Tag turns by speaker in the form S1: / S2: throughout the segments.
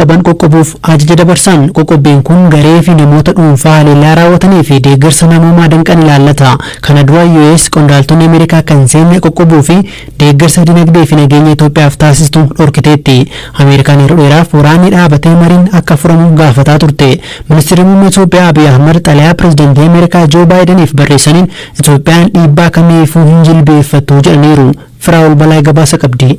S1: qaban qoqqobuuf ajaja dabarsan. Qoqqobbiin kun garee fi namoota dhuunfaa haleellaa raawwatanii fi deeggarsa namoomaa danqan ilaallata. Kana dura US qondaaltonni Ameerikaa kan seenne qoqqobuu fi deeggarsa dinagdee fi nageenya Itoophiyaaf taasistu dhorkiteetti. Ameerikaan yeroo dheeraaf waraanni dhaabatee mariin akka furamu gaafataa turte. Ministeerri muummee Itoophiyaa Abiy Ahmad xalayaa pirezidaantii Ameerikaa Joo Baayidaniif barreessaniin Itoophiyaan dhiibbaa kamiifuu hin jilbeeffattu jedhaniiru. Firaa'ol Balaay gabaasa qabdi.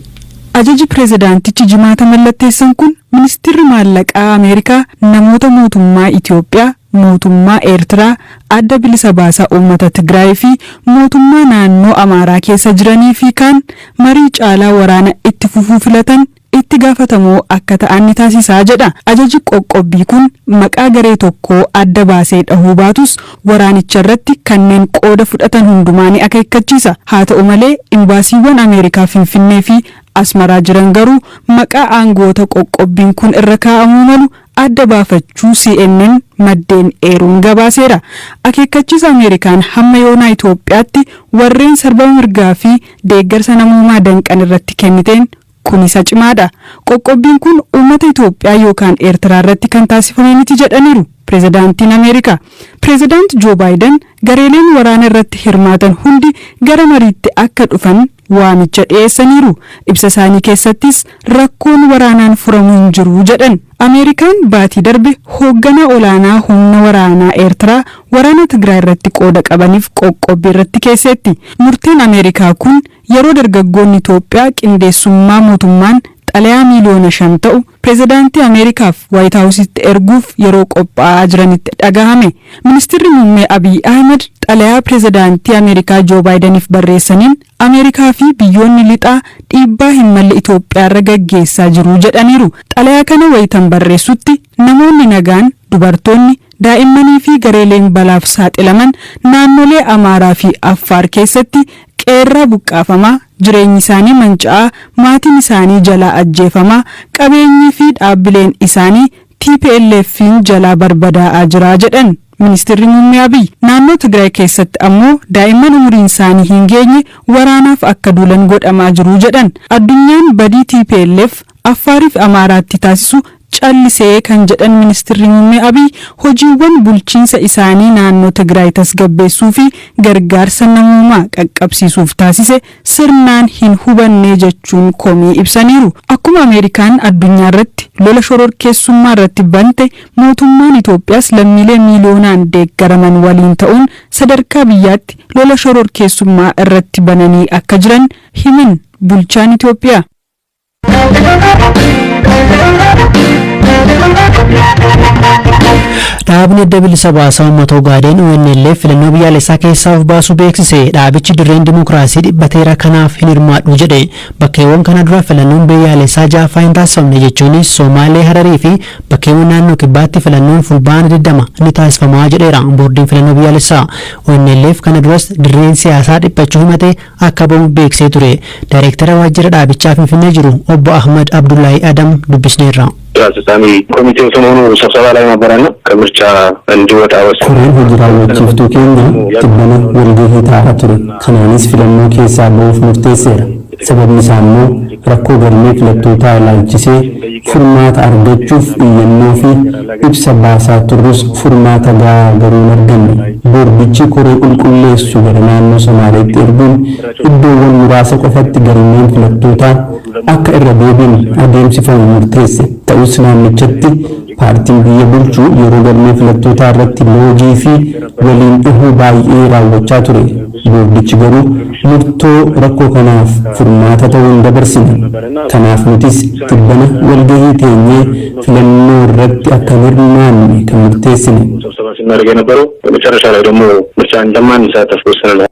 S2: Ajaji pireezidaantichi Jimaata mallatteessan kun ministeerri maallaqaa Ameerikaa namoota mootummaa Itoophiyaa, mootummaa Eertiraa, Adda Bilisa Baasaa Uummata Tigraay fi mootummaa naannoo Amaaraa keessa jiranii fi kaan marii caalaa waraana itti fufuu filatan itti gaafatamoo akka ta'an ni taasisaa jedha. Ajaji qoqqobbii kun maqaa garee tokkoo adda baasee dhahuu baatus, waraanicha irratti kanneen qooda fudhatan hundumaa ni akeekkachiisa. Haa ta'u malee, imbaasiiwwan Ameerikaa Finfinnee fi Asmaraa jiran garuu maqaa aangoota qoqqobbiin kun irra kaa'amuu malu adda baafachuu CNN maddeen eeruun gabaaseera. Akeekkachiisa Ameerikaan hamma yoonaa Itoophiyaatti warreen sarbama mirgaa fi deeggarsa namoomaa danqan irratti kenniteen kun isa cimaadha. Qoqqobbiin kun uummata Itoophiyaa yookaan Eertiraa irratti kan taasifame miti jedhaniiru pireezidaantiin Ameerikaa. Pireezidaant Joo Baayiden gareeleen waraana irratti hirmaatan hundi gara mariitti akka dhufan waamicha dhiyeessaniiru. Ibsa isaanii keessattis rakkoon waraanaan furamu hin jiru jedhan. Ameerikaan baatii darbe hoogganaa olaanaa humna waraanaa Eertiraa waraana Tigraay irratti qooda qabaniif qoqqobbii irratti keessetti. Murteen Ameerikaa kun yeroo dargaggoonni Itoophiyaa qindeessummaa mootummaan xalayaa 5 miiliyoona ta'u pireezidaantii Ameerikaaf Waayit Haawusitti erguuf yeroo qophaa'aa jiranitti dhagahame. Ministeerri muummee Abiy Ahmed xalayaa pireezidaantii Ameerikaa Joo Baayidaniif barreessaniin Ameerikaa fi biyyoonni lixaa dhiibbaa hin malle Itoophiyaarra gaggeessaa jiru jedhaniiru. Xalayaa kana wayitan barreessutti namoonni nagaan, dubartoonni, daa'immanii fi gareeleen balaaf saaxilaman naannolee Amaaraa fi Affaar keessatti qeerraa buqqaafamaa, jireenyi isaanii manca'aa, maatiin isaanii jalaa ajjeefamaa, qabeenyii fi dhaabbileen isaanii TPLF'n jalaa barbadaa'aa jira jedhan. Ministeerri muummee Abiy naannoo Tigraay keessatti ammoo daa'imman umuriin isaanii hin geenye waraanaaf akka duulan godhamaa jiru jedhan. Addunyaan badii TPLF Affaarii fi Amaaraatti taasisu callisee kan jedhan ministeerri muummee Abiy, hojiiwwan bulchiinsa isaanii naannoo Tigraay tasgabbeessuu fi gargaarsa namoomaa qaqqabsiisuuf taasise sirnaan hin hubanne jechuun komii ibsaniiru. Akkuma Ameerikaan addunyaa irratti lola shororkeessummaa irratti bante, mootummaan Itoophiyaas lammiilee miiliyoonaan deeggaraman waliin ta'uun sadarkaa biyyaatti lola shororkeessummaa irratti bananii akka jiran himan bulchaan Itoophiyaa.
S1: Dhaabni Adda Bilisa Baasaa Uummata Ogaadeen, ONLF, filannoo biyyaalessaa keessaa of baasuu beeksise. Dhaabichi dirreen dimokiraasii dhiphateera, kanaaf hin hirmaadhu jedhe. Bakkeewwan kana dura filannoon biyyaalessaa ja'affaa hin taasifamne, jechuunis Somaalee, Hararii fi bakkeewwan naannoo Kibbaatti filannoon Fulbaana 20 ni taasifamaa jedheera boordiin filannoo biyyaalessaa. ONLF kana duras dirreen siyaasaa dhiphachuu himate akka bahu beeksisee ture. Daayireektara waajjira dhaabichaa Finfinnee jiru obbo Ahmad Abdullahi Adam dubbisneerra.
S3: ስራ አስፈጻሚ ኮሚቴው ሰሞኑ ስብሰባ ላይ ነበረና ከምርጫ እንዲወጣ ወሰነ።
S4: Koreen hojii raawwachiiftuu keenya tibbana walgahii taa'aa ture. Kanaanis filannoo keessaa ba'uuf murteesseera. Sababni isaa immoo rakkoo galmee filattootaa ilaalchisee furmaata argachuuf iyyannoo fi ibsa baasaa turrus furmaata gahaa garuu hin arganne. Boordichi koree qulqulleessu gara naannoo Somaaleetti erguun iddoowwan muraasa qofatti galmeen filattootaa akka irra deebiin adeemsifamu murteesse. Ta'us naannichatti paartiin biyya bulchu yeroo galmee filattootaa irratti loogii fi waliin dhahuu baay'ee raawwachaa ture. Boordichi garuu murtoo rakkoo kanaaf furmaata ta'uu hin dabarsine. Kanaaf nutis tibbana walgahii teenyee filannoo irratti akka hin hirmaanne kan murteessine.
S3: ስብሰባ ስናደርግ የነበረው በመጨረሻ ላይ ደግሞ ምርጫ እንደማንሳተፍ ወስነናል።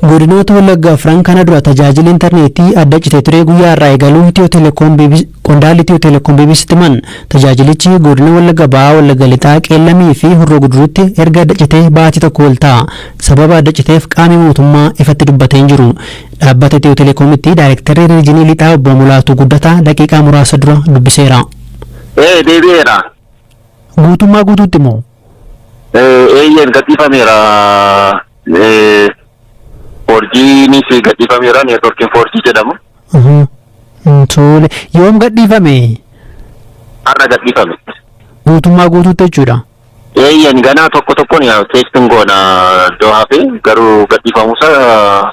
S1: Godinoota Wallaggaa afran kana dura tajaajilli intarneetii adda citee ture guyyaa irraa eegaluu Itiyoo Telekoom, qondaalli Itiyoo Telekoom BBCtti himan. Tajaajilichi godina Wallagga Bahaa, Wallagga Lixaa, Qeellamii fi Hurroo Guduruutti erga adda citee baatii 1 ol ta'a. Sababa adda citeef qaamni mootummaa ifatti dubbatee hin jiru. Dhaabbata Itiyoo Telekoomitti daayirektarri riijinii lixaa obbo Mulaatuu Guddataa daqiiqaa muraasa dura dubbiseera.
S3: Ee, deebi'eera.
S1: Guutummaa guutuutti moo?
S3: Eeyyeen, gadhiifameera. 4Gnis gadhiifameera, neetworkiin 4G jedhamu.
S1: Tole, yoom gadhiifame?
S3: Har'a gadhiifame.
S1: Guutummaa guutuutti jechuudha.
S3: Eeyyan, ganaa tokko tokkoon testing goona iddoo hafe, garuu gadhiifamuusaa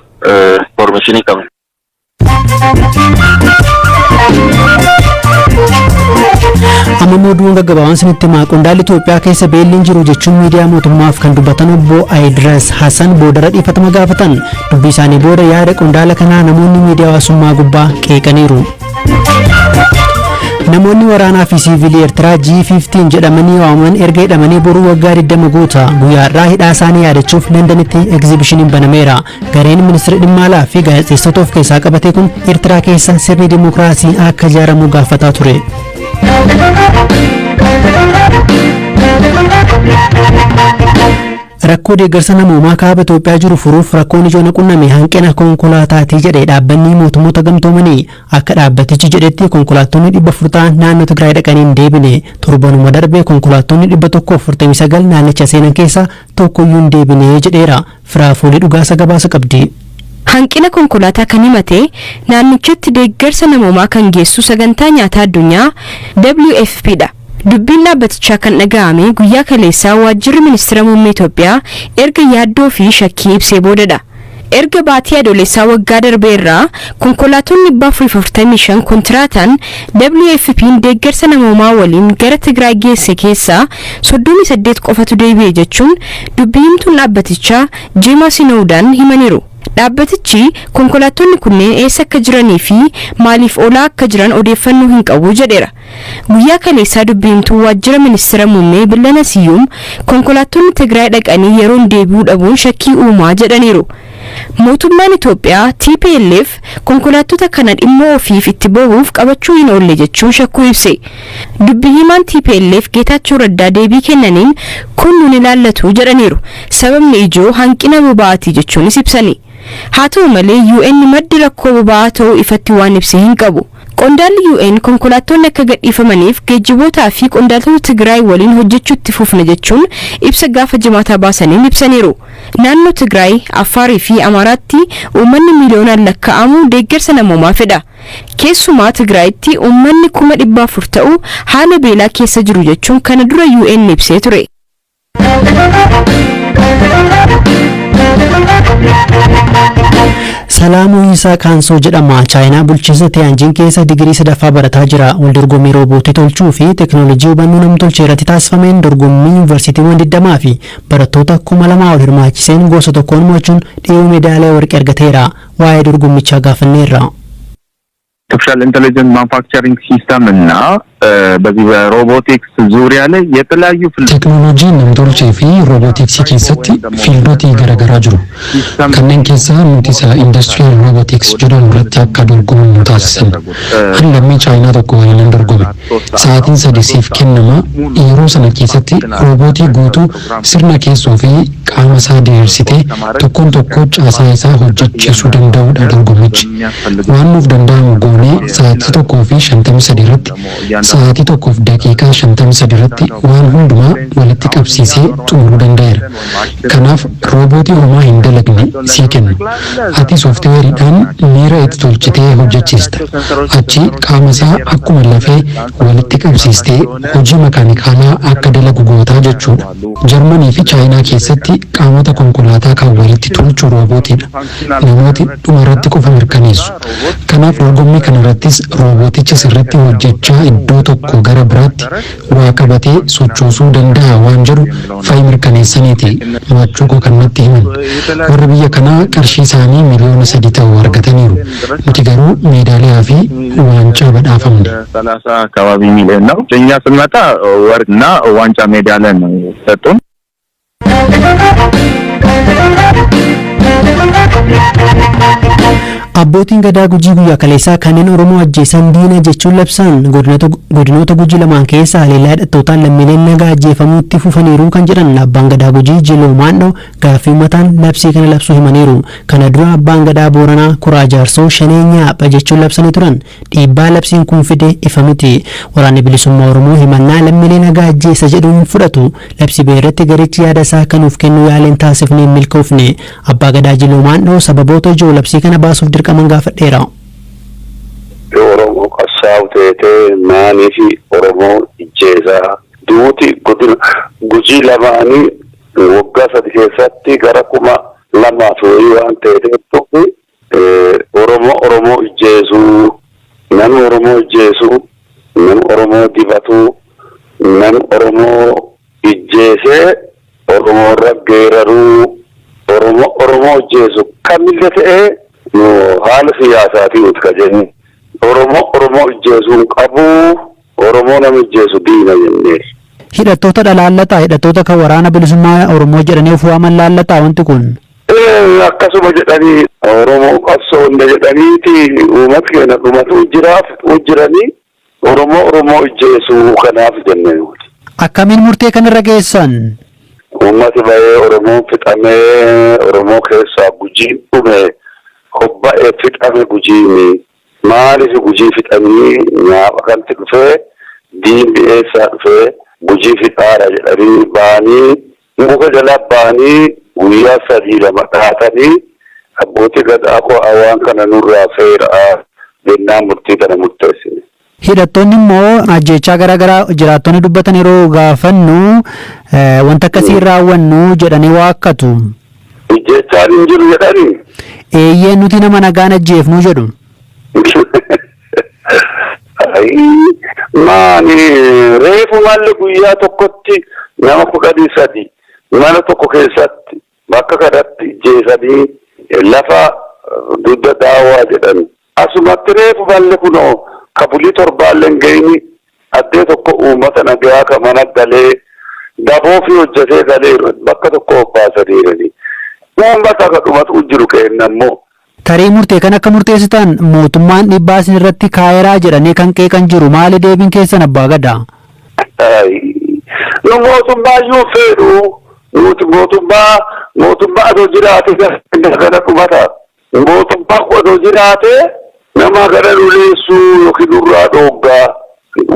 S3: information qabna.
S1: Amma immoo oduun gaggabaabaan isinitti himaa. Qondaalli Itoophiyaa keessa beelliin jiru jechuun miidiyaa mootummaaf kan dubbatan obbo Ayidiras Hassan boodara dhiifatama gaafatan. Dubbii isaanii booda yaada qondaala kanaa namoonni miidiyaa hawaasummaa gubbaa qeeqaniiru. Namoonni waraanaa fi siivilii Eertiraa G15 jedhamanii waamaman erga hidhamanii boruu waggaa 20 guuta. Guyyaa har'aa hidhaa isaanii yaadachuuf Londanitti egzibishiniin banameera. Gareen ministeera dhimma alaa fi gaazexeessitoota of keessaa qabate kun Eertiraa keessa sirni dimookiraasii akka ijaaramu gaafataa ture. Rakkoo deeggarsa namoomaa kaaba Itoophiyaa jiru furuuf rakkoon ijoon qunname hanqina konkolaataatii jedhe dhaabbanni mootummoota gamtoomanii. Akka dhaabbatichi jedhetti konkolaattonni 400 ta'an naannoo Tigraay dhaqanii hin deebine. Torbanuma darbe konkolaattonni 149 naannicha seenan keessaa tokkoyyuu hin deebine jedheera. Firaafuulii Dhugaasa gabaasa qabdi.
S5: Hanqina konkolaataa kan himate naannichatti deeggarsa namoomaa kan geessu sagantaa nyaataa addunyaa WFP dha. Dubbiin dhaabbatichaa kan dhaga'ame guyyaa kaleessaa waajjirri ministeera muummee Itoophiyaa erga yaaddoo fi shakkii ibsee boodadha. Erga baatii adoolessaa waggaa darbee irraa konkolaattonni 445 kontiraataan WFP'n deeggarsa namoomaa waliin gara Tigraay geesse keessaa 38 qofatu deebi'e jechuun dubbii himtuun dhaabbatichaa Jimaa Sinoodaan himaniiru. Dhaabbatichi konkolaattonni kunneen eessa akka jiranii fi maaliif oolaa akka jiran odeeffannoo hin qabu jedheera. Guyyaa kaleessaa dubbii himtuu waajjira ministeera muummee Billana Siyyuum konkolaattonni Tigraay dhaqanii yeroon deebi'uu dhabuun shakkii uumaa jedhaniiru. Mootummaan Itoophiyaa TPLF konkolaattota kana dhimma ofiif itti bahuuf qabachuu hin oolle jechuun shakkuu ibse. Dubbii himaan TPLF Geetaachoo Raddaa deebii kennaniin kun nun ilaallatu jedhaniiru. Sababni ijoo hanqina boba'aati jechuunis ibsani. Haa ta'u malee UN maddi rakkoo boba'aa ta'uu ifatti waan ibse hin qabu. Qondaalli UN konkolaattonni akka gadhiifamaniif geejjibootaa fi qondaaltota Tigraay waliin hojjechuutti fufna jechuun ibsa gaafa jimaataa baasaniin ibsaniiru. Naannoo Tigraay, Affaarii fi Amaaraatti uummanni miiliyoonaan lakkaa'amu deeggarsa namoomaa fedha. Keessumaa Tigraayitti uummanni 400,000 ta'u haala beelaa keessa jiru jechuun kana dura UN ibsee ture.
S1: Salaamuu Yisaa Kaansoo jedhama. Chaayinaa bulchiinsa Tiyaanjiin keessa digirii sadaffaa barataa jira. Waldorgommii roobootii tolchuu fi teekinooloojii hubannoo namtolchee irratti taasifameen dorgommii yuunivarsiitiiwwan 20 fi barattoota 2000 ol hirmaachiseen gosa tokkoon mo'achuun dhiyoo meedaaliyaa warqee argateera. Waa'ee dorgommichaa gaafanneerra.
S3: አርቲፊሻል ኢንቴሊጀንስ ማኑፋክቸሪንግ ሲስተም እና በዚህ በሮቦቲክስ ዙሪያ ላይ የተለያዩ
S6: Teeknooloojii namtolchee fi roobootiksii keessatti fiildota garaagaraa jiru. Kanneen keessaa nuti isa industrial robotics jedhamu irratti akka dorgomnu taasisan. Ani lammii Chaayinaa tokko waliin nan dorgome. Sa'aatiin sadi siif kennama. Yeroo sana keessatti roobootii guutuu sirna keessoo fi qaama isaa diriirsitee tokkoon tokkoo caasaa isaa hojjechiisuu danda'udha dorgommichi. Waan nuuf danda'amu goonee sa'aatii 1:53 irratti, sa'aatii 1:53 irratti waan hundumaa walitti qabsiisee xumuruu danda'eera. Kanaaf roobootii homaa hin dalagne sii kennu. Ati sooftiweeriidhaan miira itti tolchitee hojjechiista. Achi qaama isaa akkuma lafee walitti qabsiistee hojii makaanikaalaa akka dalagu gootaa jechuudha. Jarmanii fi Chaayinaa keessatti qaamota konkolaataa kan walitti tolchu roobootiidha. Namooti dhuma irratti qofa mirkaneessu. Kanaaf dorgommii kanarrattis roobooticha sirriitti hojjechaa iddoo tokko gara biraatti waa qabatee sochoosuu danda'a waan jedhu fa'i mirkaneessaniiti mo'achuu koo kan natti himan. Warri biyya kanaa qarshii isaanii miliyoona 3 ta'u argataniiru. Nuti garuu meedaaliyaa fi waancaa badhaafamne.
S3: ሰላሳ አካባቢ ሚሊዮን ነው። እኛ ስንመጣ ወርቅና ዋንጫ ሜዳሊያ ነው ሰጡን።
S1: Abbootiin gadaa Gujii guyyaa kaleessaa kanneen Oromoo ajjeesan diina jechuun labsan. Godinoota Gujii lamaan keessa haleellaa hidhattootaan lammiileen nagaa ajjeefamuutti fufaniiru kan jedhan abbaan gadaa Gujii Jiloo Maandhoo gaaffii uummataan labsii kana labsuu himaniiru. Kana dura abbaan gadaa Booranaa Kuraa Jaarsoo shanee nyaapha jechuun labsanii turan. Dhiibbaa labsiin kun fide ifa miti. Waraanni Bilisummaa Oromoo himannaa lammiilee nagaa ajjeesa jedhuun fudhatu. Labsii ba'e irratti garichi yaada isaa akka nuuf kennu yaaleen taasifnee hin milkoofne. Abbaa Gadaa Jiloo Maandhoo sababoota ijoo labsii kana baasuuf dirqaman gaafadheera.
S7: Yoo Oromoo qabsaa'u teetee maaniif Oromoo ijjeesaa? Duuti godina Gujii lamaanii waggaa 3 keessatti gara 2000 fi wayii waan teeteettuuf Oromoo Oromoo ijjeesuu, nami Oromoo ijjeesuu, nami Oromoo dibatuu, nami Oromoo ijjeesee Oromoo irra geeraruu, Oromoo Oromoo ijjeesu kamillee ta'ee nu haala siyaasaatii nuti ka jennu Oromoo Oromoo ijjeesuu hin qabu, Oromoo nama ijjeesu diina jennee.
S1: Hidhattootadha laallataa? Hidhattoota kan Waraana Bilisummaa Oromoo jedhanii of waaman laallataa wanti kun?
S7: Ee akkasuma jedhanii Oromoo qabsoonne jedhaniiti uummata keenya dhumatuu jira fixuu jiranii Oromoo Oromoo ijjeesuu kanaaf jenne nuti.
S1: Akkamiin murtee kanarra geessan?
S7: Uummati bahee Oromoon fixamee Oromoo keessaa Gujiin dhume hobba'e fixame Gujiini. Maaliif Gujii fixanii nyaapha kanti dhufee diinni eessaa dhufee Gujii fixaara jedhanii ba'anii muka jala ba'anii guyyaa 3 2 dhahatanii abbootii gadaa koo waan kana nurraa seera'a jennaan murtii kana murteessine.
S1: Hidhattoonni immoo ajjeechaa garaa garaa jiraattonni dubbatan yeroo gaafannu wanta akkasii hin raawwannu jedhanii waakkatu.
S7: Ijjeechaan hin jiru jedhanii?
S1: Eeyyee, nuti nama nagaan ajjeefnu jedhu.
S7: Maani reefu malli guyyaa tokkotti nama 13 mana tokko keessatti bakka kanatti ijjeesanii lafa dugda daawwaa jedhan. Asumatti reefu malli kunoo ka bulii torbaallee hin gahini addee tokko uummata nagaa ka mana galee daboo fi hojjetee galee bakka tokko obbaasaniirani. Uummata ka dhumatu jiru kenna immoo.
S1: Tarii murtee kan akka murteessitan mootummaan dhiibbaa isin irratti kaayeraa jedhanii kan qeeqan jiru, maali deebiin keessan, abbaa gadaa?
S7: Nu mootummaa iyyuu fedhu, nuti mootummaa adoo jiraate kana dhumata. Mootummaa adoo jiraate nama gara nuleessuu yookiin nurraa dhooggaa.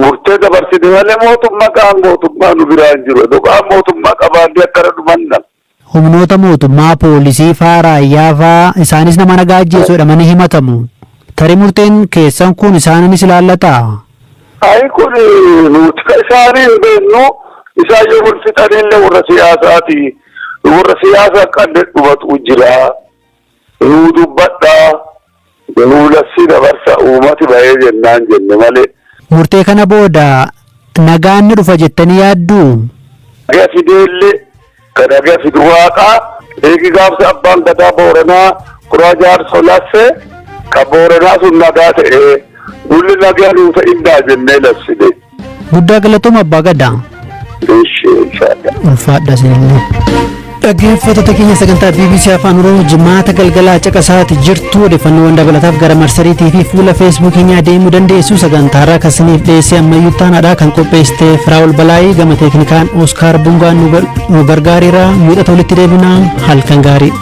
S7: Murtee dabarsine malee mootummaa qaan mootummaa nu biraa hin jiru. Dhugaan mootummaa qabaannee akkana dhumanna.
S1: Humnoota mootummaa poolisii faa raayyaa faa isaanis nama nagaa ajjeesu jedhamanii himatamu. Tarii murteen keessan kun isaanis ilaallataa?
S7: Ayi, kun nuti ka isaanii hin beeknu, isaan yoo wal fixanillee warra siyaasaati. Warra siyaasaa qabne dhumatu jira. Nuu dubbadhaa. Nuu labsii dabarsa uummati bahee jennaan jenne malee.
S1: Murtee kana booda nagaan ni dhufa jettanii yaadduu?
S7: Nagaa fideellee kan nagaa fidu waaqaa. Eegi gaafsa abbaan gadaa Booranaa Kuraa Jaarsoo labse kan Booranaa sun nagaa ta'ee nulli nagaa nuu ta'innaa jennee labsine.
S1: Guddaa galatooma, abbaa gadaa.
S7: Ishee inshaallah.
S1: Ulfaadha isinillee. Dhaggeeffattoota keenya, sagantaa BBC Afaan Oromoo jimaata galgalaa caqasaati jirtu. Odeeffannoowwan dabalataaf gara marsariitii fi fuula Feesbuuk keenyaa deemuu dandeessu. Sagantaa irraa kan isiniif dhiyeesse Ammayyuu Taanaadha. Kan qopheessite Firaa'ol Balaayii, gama teeknikaan Oskaar Bungaan nu gargaareera. Miidhata walitti deebinaa, halkan gaarii.